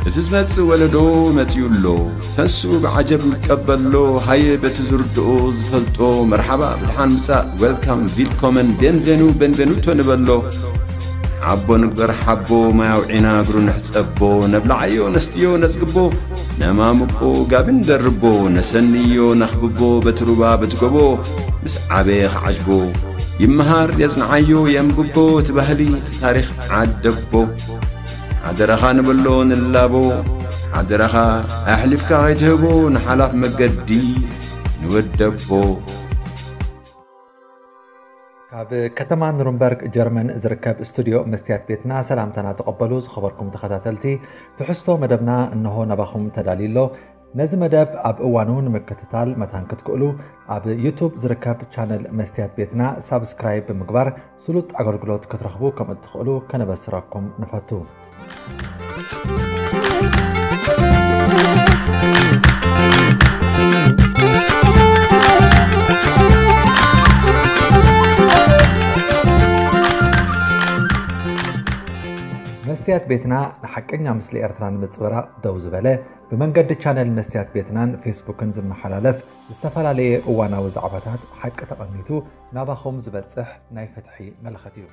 እቲ ዝመጽእ ወለዶ መጺኡ ኣሎ። ተንሱ ብዓጀብ ይቀበሎ። ሃየ በቲ ዝርድኦ ዝፈልጦ መርሓባ ብድሓን ምጻእ፣ ዌልካም፣ ቪልኮመን፣ ቤንቬኑ፣ ቤንቬኑቶ ንበሎ። ሓቦ ንግበር ሓቦ፣ ማይ ኣውዒና እግሩ ንሕጸቦ። ነብልዓዮ ነስትዮ ነጽግቦ፣ ነማምቆ ጋቢ ንደርቦ። ነሰንዮ ነኽብቦ በቲ ሩባ በቲ ጎቦ፣ ምስ ዓበየ ክዓጅቦ። ይመሃር የጽንዓዮ የንብቦ፣ እቲ ባህሊ እቲ ታሪኽ ዓደቦ። ሓደራኻ ንበሎ ንላቦ፣ ሓደራኻ ኣሕሊፍካ ከይትህቦ ንሓላፍ መገዲ ንወደቦ። ካብ ከተማ ኑርንበርግ ጀርመን ዝርከብ ስቱድዮ መስትያት ቤትና ሰላምታና ተቐበሉ። ዝኸበርኩም ተኸታተልቲ፣ ትሕዝቶ መደብና እንሆ ናባኹም ተዳልዩ ኣሎ። ነዚ መደብ ኣብ እዋኑ ንምክትታል መታን ክትክእሉ፣ ኣብ ዩቱብ ዝርከብ ቻነል መስትያት ቤትና ሳብስክራይብ ብምግባር ስሉጥ ኣገልግሎት ክትረኽቡ ከም እትኽእሉ ከነበስረኩም ንፈቱ። መስትያት ቤትና ንሓቀኛ ምስሊ ኤርትራ ንምጽብራቕ ደው ዝበለ፣ ብመንገዲ ቻነል መስትያት ቤትናን ፌስቡክን ዝመሓላለፍ ዝተፈላለየ እዋናዊ ዛዕባታት ሓቂ ተቐኒቱ ናባኹም ዝበጽሕ ናይ ፍትሒ መለኸት እዩ።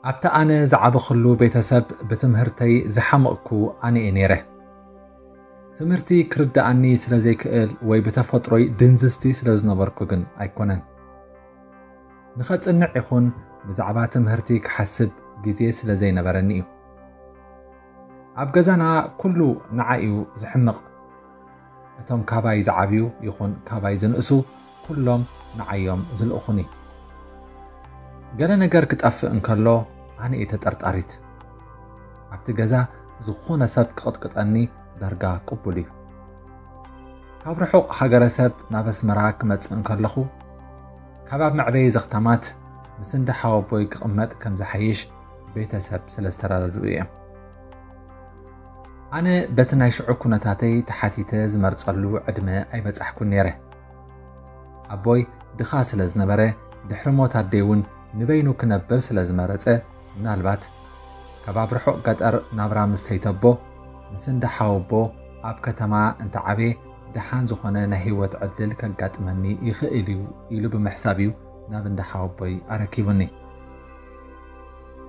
ኣብቲ ኣነ ዝዓበኹሉ ቤተሰብ ብትምህርተይ ዝሓመቕኩ ኣነ እየ ነይረ። ትምህርቲ ክርድኣኒ ስለ ዘይክእል ወይ ብተፈጥሮይ ድንዝዝቲ ስለ ዝነበርኩ ግን ኣይኮነን። ንኸጽንዕ ይኹን ብዛዕባ ትምህርቲ ክሓስብ ግዜ ስለ ዘይነበረኒ እዩ። ኣብ ገዛና ኩሉ ንዓይ እዩ ዝሕምቕ። እቶም ካባይ ዝዓብዩ ይኹን ካባይ ዝንእሱ ኩሎም ንዓዮም ዝልእኹኒ። ገለ ነገር ክጠፍእ እንከሎ ኣነ እየ ተጠርጣሪት። ኣብቲ ገዛ ዝኾነ ሰብ ክቕጥቅጠኒ ዳርጋ ቅቡል እዩ። ካብ ርሑቕ ሃገረሰብ ናብ ኣስመራ ክመጽእ እንከለኹ፣ ካብ ኣብ መዕበዪ ዘኽታማት ምስ እንዳ ሓወቦይ ክቕመጥ ከም ዝሓይሽ ቤተሰብ ስለ ዝተረዳድኡ እዮም። ኣነ በቲ ናይ ሽዑ ኩነታተይ ተሓቲተ ዝመርጸሉ ዕድመ ኣይበጻሕኩን ነይረ። ኣቦይ ድኻ ስለ ዝነበረ፣ ድሕሪ ሞት ኣደይ እውን ንበይኑ ክነብር ስለ ዝመረጸ፣ ምናልባት ካብ ኣብ ርሑቕ ገጠር ናብራ ምስ ሰይተቦ፣ ምስ እንዳ ሓወቦ ኣብ ከተማ እንተዓብየ፣ ደሓን ዝኾነ ናይ ህይወት ዕድል ከጋጥመኒ ይኽእል እዩ ኢሉ ብምሕሳብ እዩ ናብ እንዳ ሓወቦይ ኣረኪቡኒ።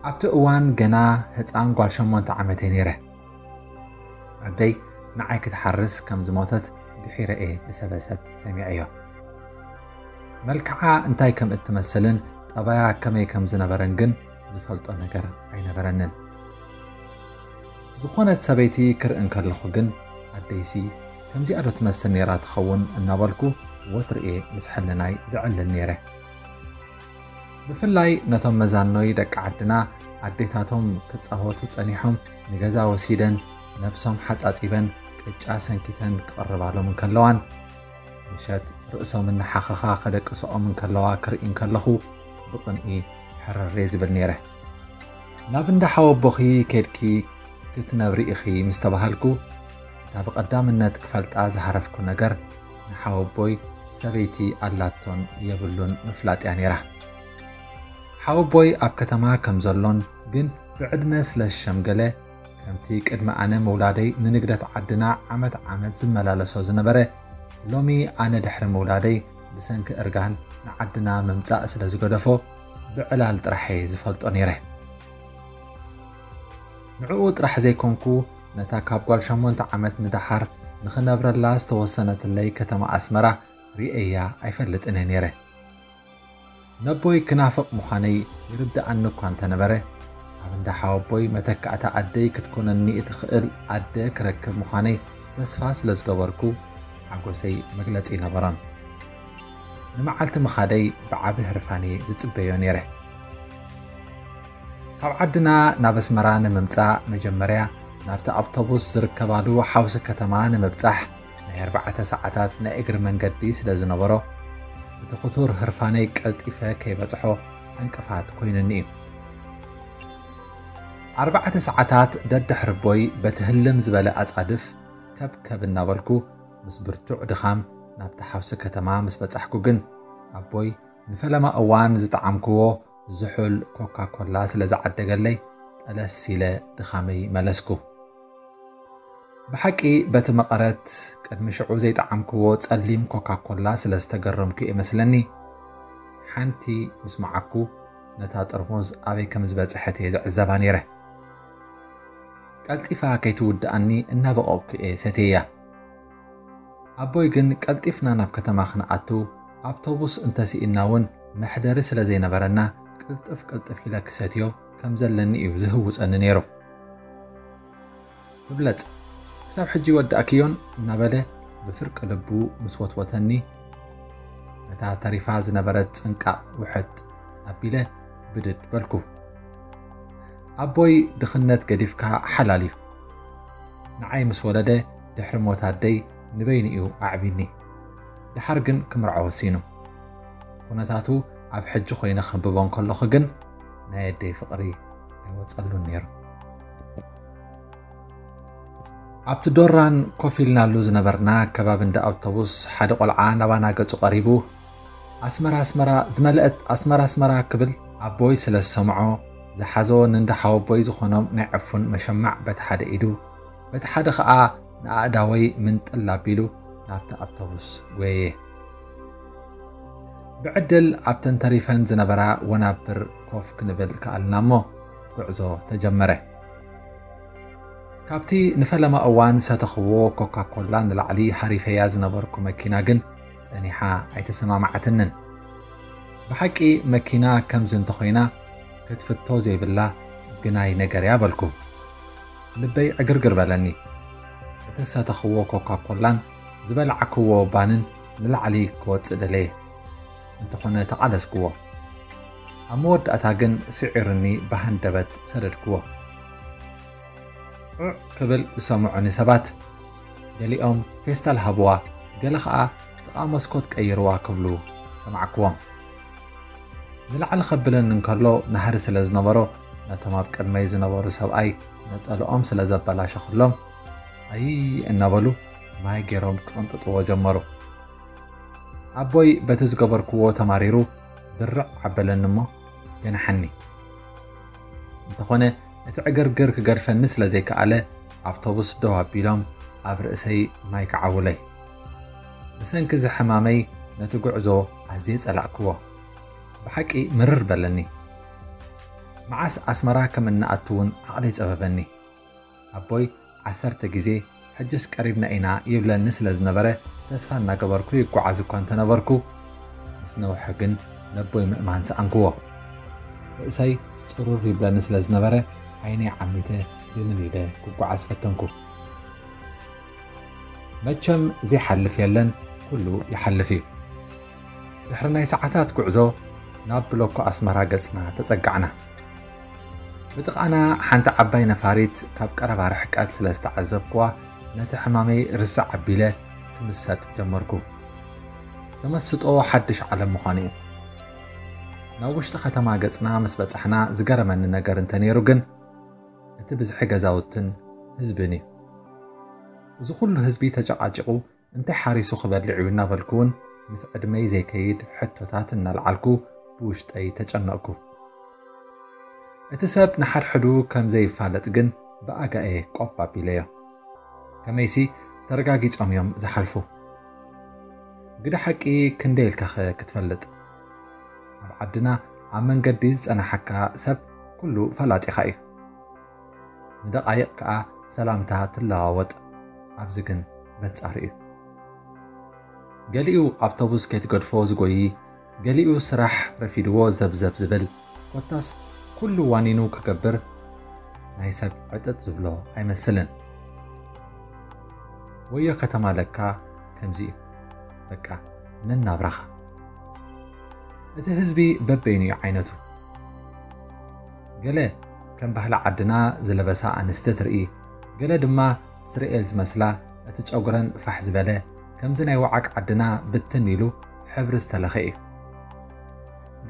ኣብቲ እዋን ገና ህፃን ጓል ሸሞንተ ዓመተይ ነይረ። ኣደይ ንዓይ ክትሓርስ ከም ዝሞተት ድሒረ እየ ብሰበሰብ ሰሚዐዮ። መልክዓ እንታይ ከም እትመስልን ጠባያ ከመይ ከም ዝነበረን ግን ዝፈልጦ ነገር ኣይነበረንን። ዝኾነት ሰበይቲ ክርኢ እንከለኹ ግን፣ ኣደይሲ ከምዚኣ ዶ ትመስል ነይራ ትኸውን እናበልኩ ወትሩ እየ ምስ ሕልናይ ዘዕልል ነይረ። ብፍላይ ነቶም መዛኖይ ደቂ ዓድና፣ ኣዴታቶም ክጻወቱ ጸኒሖም ንገዛ ወሲደን ነብሶም ሓጻጺበን ቅጫ ሰንኪተን ክቕርባሎም እንከለዋን፣ ምሸት ርእሶም እናሓኸኻ ከደቅስኦም እንከለዋ ክርኢ እንከለኹ ብቕንኢ ሕርር እየ ዝብል ነይረ። ናብ እንዳ ሓወቦኺ ኬድኪ ክትነብሪ ኢኺ ምስ ተባሃልኩ፣ እታ ብቐዳምነት ክፈልጣ ዝሃረፍኩ ነገር ንሓወቦይ ሰበይቲ ኣላቶን የብሉን ምፍላጥ እያ ነይራ። ሓወቦይ ኣብ ከተማ ከም ዘሎን ግን ብዕድመ ስለ ዝሸምገለ፣ ከምቲ ቅድሚ ኣነ ምውላደይ ንንግደት ዓድና ዓመት ዓመት ዝመላለሶ ዝነበረ፣ ሎሚ ኣነ ድሕሪ ምውላደይ ብሰንኪ እርጋን ንዓድና ምምጻእ ስለ ዝገደፎ፣ ብዕላል ጥራሕ እየ ዝፈልጦ ነይረ። ንዕኡ ጥራሕ ዘይኮንኩ፣ ነታ ካብ ጓል ሸሞንተ ዓመት ንደሓር ንኽነብረላ ዝተወሰነትለይ ከተማ ኣስመራ ርእየያ ኣይፈልጥን እየ ነይረ። ነቦይ ክናፍቕ ምዃነይ ይርድኣኒ እኳ እንተነበረ፣ ኣብ እንዳ ሓወቦይ መተካእታ ኣደይ ክትኮነኒ እትኽእል ኣደ ክረክብ ምዃነይ ተስፋ ስለ ዝገበርኩ፣ ሓጎሰይ መግለጺ ኣይነበሮን። ንመዓልቲ ምኻደይ ብዓቢ ህርፋን እየ ዝጽበዮ ነይረ። ካብ ዓድና ናብ ኣስመራ ንምምጻእ፣ መጀመርያ ናብቲ ኣውቶቡስ ዝርከባሉ ሓውሲ ከተማ ንምብጻሕ ናይ ኣርባዕተ ሰዓታት ናይ እግሪ መንገዲ ስለ ዝነበሮ፣ እቲ ክቱር ህርፋነይ ቀልጢፈ ከይበጽሖ ዕንቅፋት ኮይኑኒ እዩ። ኣርባዕተ ሰዓታት ደድሕሪ ኣቦይ በቲ ህልም ዝበለ ኣጻድፍ ከብከብ እናበልኩ፣ ምስ ብርቱዕ ድኻም ናብቲ ሓውሲ ከተማ ምስ በጻሕኩ ግን፣ ኣቦይ ንፈለማ እዋን ዝጠዓምክዎ ዝሑል ኮካ ኮላ ስለ ዝዓደገለይ፣ ጠለስ ኢለ ድኻመይ መለስኩ። ብሓቂ በቲ መቐረት ቅድሚ ሽዑ ዘይጠዓምክዎ ጸሊም ኮካ ኮላ ስለ ዝተገረምኩ እየ መስለኒ፣ ሓንቲ ምስ መዓኩ ነታ ጥርሙዝ ኣበይ ከም ዝበጽሐት እየ ዝዕዘባ ነይረ። ቀልጢፋ ከይትውድኣኒ እናበቐቕኩ እየ ሰትየያ። ኣቦይ ግን ቀልጢፍና ናብ ከተማ ክንኣቱ፣ ኣውቶቡስ እንተስኢና እውን መሕደሪ ስለ ዘይነበረና፣ ቅልጥፍ ቅልጥፍ ኢለ ክሰትዮ ከም ዘለኒ እዩ ዝህውጸኒ ነይሩ። ትብለጽ፣ ክሳብ ሕጂ ወዳእክዮን እናበለ ብፍርቂ ልቡ ምስ ወትወተኒ፣ ነታ ተሪፋ ዝነበረት ጽንቃቕ ውሕጥ ኣቢለ ብድድ በልኩ። ኣቦይ ድኽነት ገዲፍካ ሓላል እዩ። ንዓይ ምስ ወለደ ድሕሪ ሞት ኣደይ ንበይኑ እዩ ኣዕቢኒ። ደሓር ግን ክምርዖ ወሲኑ። ኩነታቱ ኣብ ሕጂ ኮይነ ከንብቦ እንከለኹ ግን ናይ ኣደይ ፍቕሪ ኣይወጸሉን ነይሩ። ኣብቲ ዶራን ኮፍ ኢልናሉ ዝነበርና ከባቢ እንዳ ኣውቶቡስ ሓደ ቆልዓ ናባና ገጹ ቀሪቡ፣ ኣስመራ ኣስመራ ዝመልአት ኣስመራ ኣስመራ ክብል ኣቦይ ስለ ዝሰምዖ፣ ዝሓዞ ንእንዳ ሓወቦይ ዝኾኖም ናይ ዕፉን መሸማዕ በቲ ሓደ ኢዱ፣ በቲ ሓደ ኸኣ ንኣእዳወይ ምንጥል ኣቢሉ ናብቲ ኣውቶቡስ ጎየየ። ብዕድል ኣብተን ተሪፈን ዝነበራ ወናብር ኮፍ ክንብል ከኣልና እሞ፣ ጉዕዞ ተጀመረ። ካብቲ ንፈለማ እዋን ዝሰተኽዎ ኮካ ኮላ ንላዕሊ ሃሪፈያ ዝነበርኩ መኪና ግን ጸኒሓ ኣይተሰማማዓትንን። ብሓቂ መኪና ከምዚ እንተኾይና ክትፍቶ ዘይብላ ግናይ ነገር እያ በልኩ። ልበይ ዕግርግር በለኒ። እቲ ዝሰተኽዎ ኮካ ኮላን ዝበላዕክዎ ባንን ንላዕሊ ክወጽእ ደለየ። እንተኾነ ተቓለስክዎ። ኣብ መወዳእታ ግን ስዒሩኒ ብሃንደበት ሰደድክዎ። ዑዕ ክብል ዝሰምዑኒ ሰባት፣ ገሊኦም ፌስታል ሃብዋ፣ ገለ ኸኣ ጥቓ መስኮት ቀይርዋ ክብሉ ሰማዕክዎም። ንላዕሊ ከብለኒ እንከሎ ናህሪ ስለ ዝነበሮ፣ ነቶም ኣብ ቅድመይ ዝነበሩ ሰብኣይ ነጸልኦም ስለ ዘበላሸኹሎም፣ ኣይ እናበሉ ማይ ገይሮም ክቕንጥጥዎ ጀመሩ። ኣቦይ በቲ ዝገበርክዎ ተማሪሩ ድርዕ ኣበለኒ እሞ ገንሓኒ። እንተኾነ እቲ ዕግርግር ክገድፈኒ ስለ ዘይከኣለ ኣውቶቡስ ደው ኣቢሎም ኣብ ርእሰይ ማይ ከዓውለይ። ብሰንኪ እዚ ሕማመይ ነቲ ጉዕዞ ኣዝየ ጸላእክዎ። ብሓቂ ምርር በለኒ። መዓስ ኣስመራ ከም እንኣቱ እውን ዓቕለይ ጸበበኒ። ኣቦይ ዓሰርተ ግዜ ሕጅስ ቀሪብና ኢና ይብለኒ ስለ ዝነበረ ተስፋ እናገበርኩ ይጓዓዝ እኳ እንተነበርኩ፣ ምስ ነውሐ ግን ነቦይ ምእማን ሰኣንክዎ። ርእሰይ ጽሩር ይብለኒ ስለ ዝነበረ ዓይነይ ዓሚተ ድንን ኢለ ክጓዓዝ ፈተንኩ። መቸም ዘይሓልፍ የለን፣ ኩሉ ይሓልፍ እዩ። ድሕሪ ናይ ሰዓታት ጉዕዞ ናብ ብሎኮ ኣስመራ ገጽና ተጸጋዕና። ብጥቓና ሓንቲ ዓባይ ነፋሪት ካብ ቀረባ ርሕቀት ስለ ዝተዓዘብክዋ ነቲ ሕማመይ ርሳዕ ኣቢለ ክምሰጥ ጀመርኩ። ተመስጦ ሓድሽ ዓለም ምዃኑ እዩ። ናብ ውሽጢ ከተማ ገጽና ምስ በጻሕና ዝገረመኒ ነገር እንተነይሩ ግን እቲ ብዝሒ ገዛውትን ህዝብን እዩ። እዚ ኩሉ ህዝቢ ተጨቃጭቑ እንታይ ሓሪሱ ክበልዕ እዩ እናበልኩ እውን ምስ ዕድመይ ዘይከይድ ሕቶታት እናልዓልኩ ብውሽጠይ ተጨነቕኩ። እቲ ሰብ ንሓድሕዱ ከም ዘይፋለጥ ግን ብኣጋኤ ቆብ ኣቢለዮ። ከመይሲ ተረጋጊጾም እዮም ዝሓልፉ። ግደ ሓቂ ክንደይ ኢልካኸ ክትፈልጥ? ኣብ ዓድና ኣብ መንገዲ ዝጸናሓካ ሰብ ኩሉ ፈላጢኻ እዩ። ንደቓይቕ ከኣ ሰላምታ ትለዋወጥ። ኣብዚ ግን በጻሪ እዩ። ገሊኡ ኣውቶቡስ ከይትገድፎ ዝጎዪ፣ ገሊኡ ስራሕ ረፊድዎ ዘብዘብ ዝብል፣ ኮታስ ኩሉ ዋኒኑ ክገብር ናይ ሰብ ዕጥጥ ዝብሎ ኣይመስልን። ወዮ ከተማ ለካ ከምዚ እዩ። በቃ ነናብራኻ። እቲ ህዝቢ በበይኑ እዩ ዓይነቱ። ገለ ከም ባህሊ ዓድና ዝለበሳ ኣንስቲ ትርኢ፣ ገለ ድማ እስራኤል ዝመስላ እቲ ጨጉረን ፋሕ ዝበለ ከምዚ ናይ ወዓግ ዓድና ብትን ኢሉ ሕብሪ ዝተለኸ እዩ።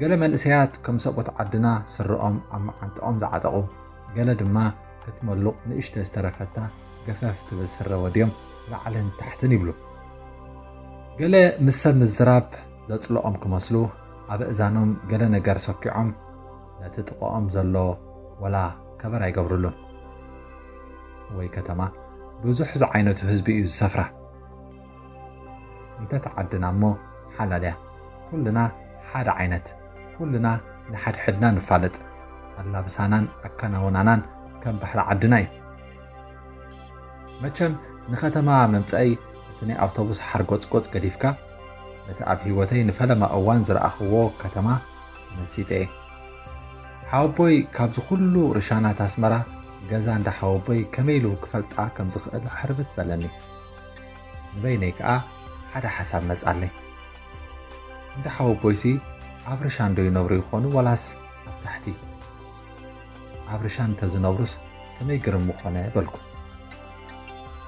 ገለ መንእሰያት ከም ሰብኡት ዓድና ስረኦም ኣብ መዓንጥኦም ዝዓጠቑ፣ ገለ ድማ ክትመሉቕ ንእሽተ ዝተረፈታ ገፈፍ ትብል ስረ ወድዮም ላዕልን ታሕትን ይብሉ። ገለ ምስ ሰብ ምዝራብ ዘጽልኦም ክመስሉ ኣብ እዛኖም ገለ ነገር ሰኪዖም ነቲ ጥቕኦም ዘሎ ወላ ከበር ኣይገብርሉን። ወይ ከተማ ብዙሕ ዝዓይነቱ ህዝቢ እዩ ዝሰፍራ። እንተ ተዓድና እሞ ሓላል እያ። ኩልና ሓደ ዓይነት፣ ኩልና ንሓድሕድና ንፋለጥ። ኣላብሳናን ኣከናውናናን ከም ባህሊ ዓድና እዩ። መቸም ንከተማ መምጸኢ እቲ ናይ ኣውቶቡስ ሓርጎጽጎጽ ገዲፍካ፣ ነቲ ኣብ ህይወተይ ንፈለማ እዋን ዝረኣኽዎ ከተማ መሲጠ እየ። ሓወቦይ ካብዚ ኩሉ ርሻናት ኣስመራ ገዛ እንዳ ሓወቦይ ከመይ ኢሉ ክፈልጣ ከም ዝኽእል ሕርብት በለኒ። ንበይነይ ከኣ ሓደ ሓሳብ መጻለይ። እንዳ ሓወቦይሲ ኣብ ርሻን ዶ ይነብሩ ይኾኑ ወላስ ኣብ ታሕቲ? ኣብ ርሻን እንተዝነብሩስ ከመይ ግርም ምኾነ በልኩ።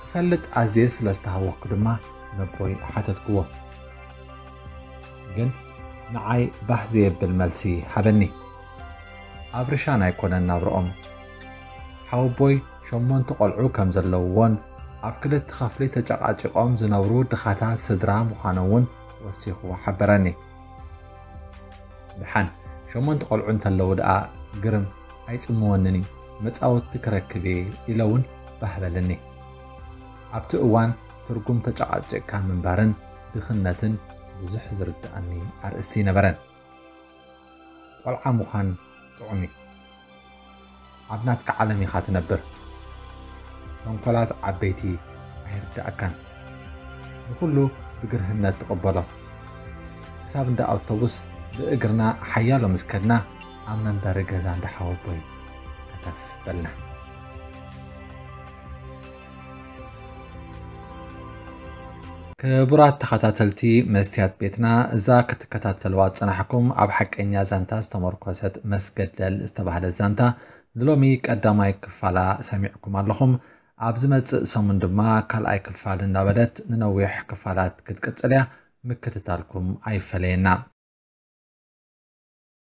ክፈልጥ ኣዝየ ስለ ዝተሃወኽኩ ድማ ነቦይ ሓተትክዎ። ግን ንዓይ ባህ ዘየብል መልሲ ሃበኒ። ኣብ ርሻን ኣይኮነን ናብርኦም። ሓወቦይ ሸሞንተ ቆልዑ ከም ዘለውዎን ኣብ ክልተ ኸፍሊ ተጨቓጪቖም ዝነብሩ ድኻታት ስድራ ምዃኖም እውን ወሲኹ ሓበረኒ። ደሓን ሸሞንተ ቆልዑ እንተለዉ ደኣ ግርም ኣይጽምወንን እዩ፣ መጻወቲ ክረክብ እየ ኢለ እውን ባህ በለኒ። ኣብቲ እዋን ትርጉም ተጨቓጭቕካ ምንባርን ድኽነትን ብዙሕ ዝርድኣኒ ኣርእስቲ ኣይነበረን። ቆልዓ ምዃን ጥዑም እዩ። ኣብ ናትካ ዓለም ኢኻ ትነብር። ተንኮላት ዓበይቲ ኣይርድኣካን። ንኹሉ ብግርህነት ትቕበሎ። ክሳብ እንዳ ኣውቶቡስ ብእግርና ሓያሎ ምስ ከድና ኣብ መንበሪ ገዛ እንዳ ሓወቦይ ከተፍ በልና። ክቡራት ተኸታተልቲ መስትያት ቤትና፣ እዛ ክትከታተልዋ ዝጸናሕኩም ኣብ ሓቀኛ ዛንታ ዝተመርኮሰት መስገደል ዝተባህለት ዛንታ ንሎሚ ቀዳማይ ክፋላ ሰሚዕኩም ኣለኹም። ኣብ ዝመጽእ ሰሙን ድማ ካልኣይ ክፋል እናበለት ንነዊሕ ክፋላት ክትቅጽል እያ። ምክትታልኩም ኣይፈለየና።